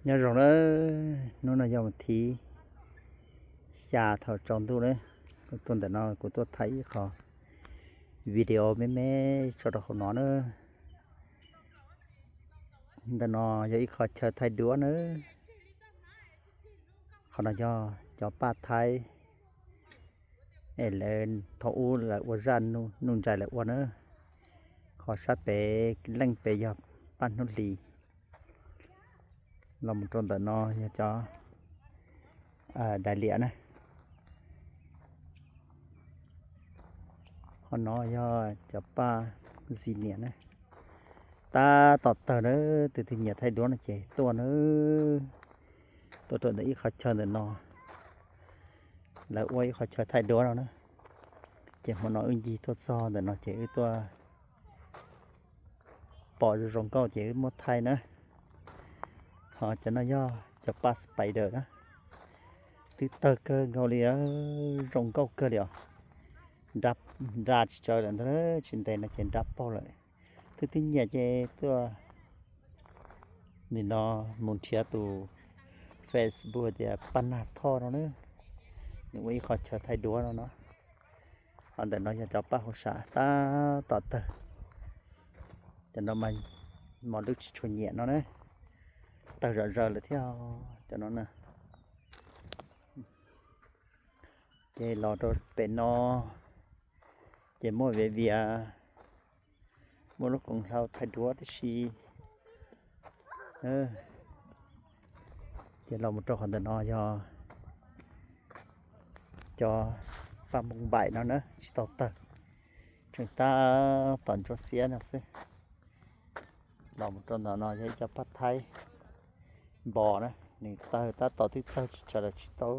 Nyob zoo na, hnub no yog vas thib xya thaum tsaus ntuj na, kuv tuaj ntawm no kuv tuaj thaij ib qho video me me tso rau hauv no na. Ntawm no yog ib qho chaw thaij duab na. Qhov no yog cov paj Thaib es lawv thaum ub lawv ua zaj nuj ntsais lawv ua na. Qhov sab pem leej pem yog paj hnub hlis. Los mus rau ntawm no yog cov dais liam na. Qhov no yog cov paj zis niam na. Tab tom tawg na, tus twg nyiam thaij duab no ces tuaj na. Tuaj rau ntawm ib qhov chaw ntawm no, lawv ua ib qhov chaw thaij duab no na. Ces hmo no wb ncig tuaj txog ntawm no ces wb tuaj pom zoo zoo nkauj ces wb muab thaij na. Ho cov no yog cov paj spider na. Twb tawg kawg nkaus li, zoo nkauj kawg li os. Nra tsis tsawv lawm ntag, tsis ntev no ces nra paug lawm. Twb twb nyiam ces tuaj nim no mus nrhiav tus Facebook tias Paj Nag Thoj no na. Nws ua ib qho chaw thaij duab no no. Ho ntawm no yog cov paj hauv sam tab tom tawg. Cov no mas mos lwj tsis tshua nyiam no na. Tawg zom zaws lawm thiab cov no na. Ces los rau pem no ces muaj viav vias, muaj lub koom hlau thaij duab tib si. Ces los mus rau qhov ntawm no yog cov paj Moos Npaim no na, tsis tau tawg, tseem tab tom ntsuab xiab no xwb. Los mus rau ntawm no yog ib co paj Thaib npos na, nws tawg tab tom twb tawg tsis tsawg lawm tsis tau.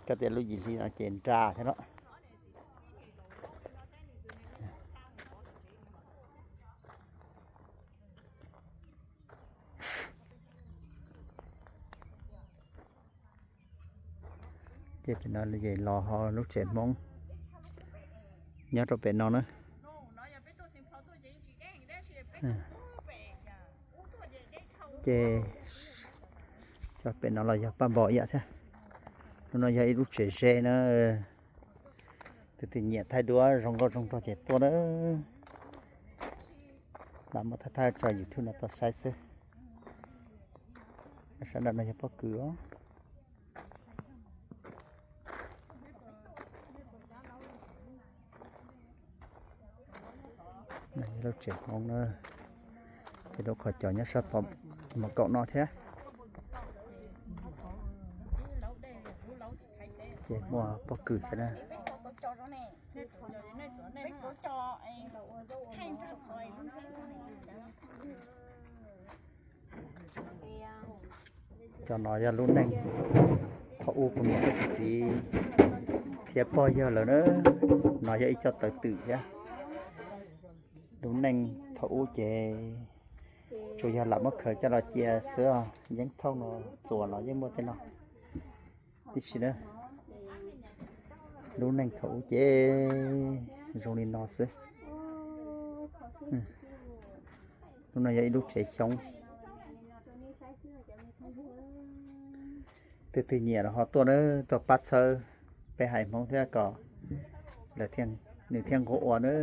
Koj tias lub yim hli no ces nra thiab no. Ces pem no ces los ho lub tsev Hmoob nyob rau pem no na. Ces cov pem no los yog paj npos ib yam thiab. Lub no yog ib lub tsev ze na. Tus twg nyiam thaij duab zoo nkauj zoo nraug ces tuaj na. Lam muab thaij thaij tso YouTube no tau saib xwb. Sawv daws no yog pob kws os. Lub tsev Hmoob na, ces lub qhov cos nyob sab tom mos kaum no thiab. Ces muaj pob kws thiab na. Cov no yog lub neej thaum ub kuv niam thiab kuv txiv thiab pog yawg lawv na. No yog ib co tawv twm thiab. Lub neej thaum ub ces tsuas yog lam muab khaws coj los cia xwb os, yeeb thauj no txuas los yeej muaj tej no tib si na. Lub neej thaum ub ces zoo li no xwb. Lub no yog ib lub tsev xyoob. Tus twg nyiam los ho tuaj na, tuaj pab txhawb peb haiv Hmoob thiab kom lawv, nws thiaj nquag ua na.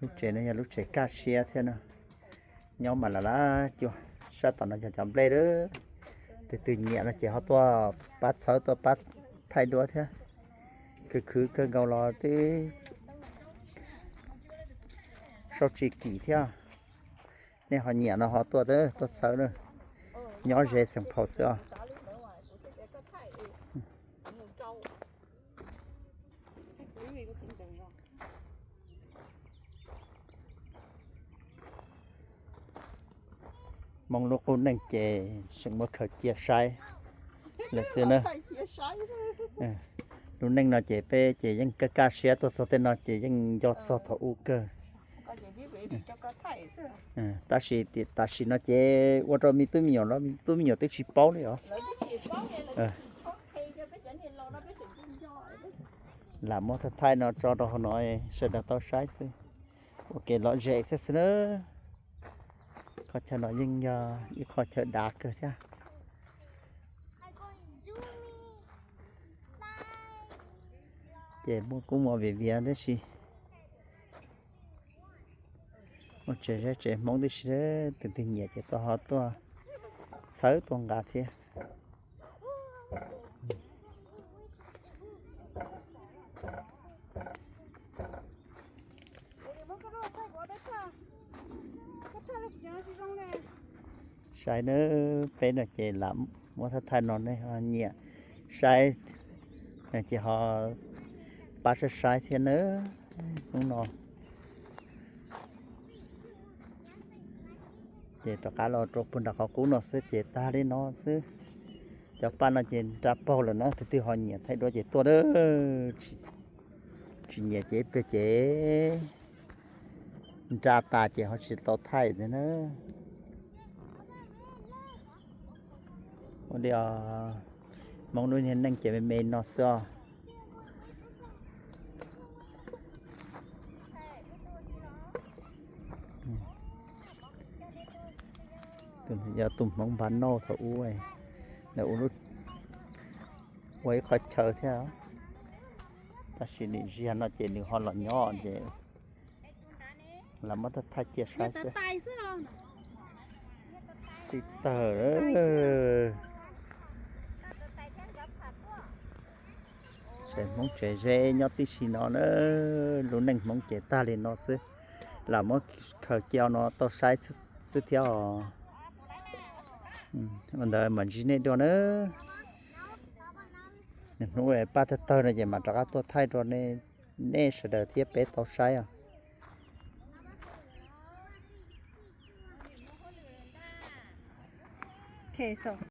Lub tsev no yog lub tsev kaj siab thiab no. Nyob mas lam lab cuag. Sab tom no yog cov nplej lawm. Tus twg nyiam no ces ho tuaj pab txhawb tuaj pab thaij duab thiab. Khwv khwv kawg nkaus los twb sau tsis kim thiab. Nej ho nyiam no ho tuaj, tuaj txhawb na. Nyob ze Xeem Phaum xwb os. Hmoob lub qub neej ces tseem muab khaws cia saib lawm xwb na. Lub neej no ces peb ces yeej kaj kaj siab, tuaj txog tej no ces yeej nco txog thaum ub kawg. Tab sis tam sim no ces ua rau me tub me nyuam los me tub me nyuam twb tsis paub li os. Lam muab thaij thaij no tso rau hauv no sawv daws tau saib xwb. Ua kev lom zem thiab xwb na. Qhov chaw no yeej yog ib qho chaw dav kawg thiab. Ces muaj kub muaj viv viav tib si. Muaj tsev zeb tsev Hmoob tib si, tus twg nyiam ces tuaj ho tuaj txhawb tuaj nqa thiab. Saib nawb, peb no ces lam muab thaij thaij no nej ho nyiam saib no ces ho pab saib saib thiab nawb. Hnub no ces rov qab los rau puag nram qhov qub no xwb ces tag li no xwb. Cov paj no ces nra paug lawm na, tus twg ho nyiam thaij dua ces tuaj a. Tsis nyiam ces ib pliag ces nra tas ces ho tsis tau thaij thiab na. Ua li os, Hmoob lub niag neej ces me me no xwb os. Yog tus Hmoob npab nauj thaum ub, nws ua ib qho chaw thiab. Tab sis nim ziag no ces nws ho los nyob ces lam muab thaij thaij cia saib xwb. Tib tawg. Tsev Hmoob tsev zeb nyob tib si no na. Lub neej Hmoob ces tag li no xwb, lam muab khaws cia no tau saib xwb thiab os. Ua ntawd mam ntsib nej dua na. Hnub paj tawg tawg no ces mam rov qab tuaj thaij rau nej sawv daws thiab peb tau saib os.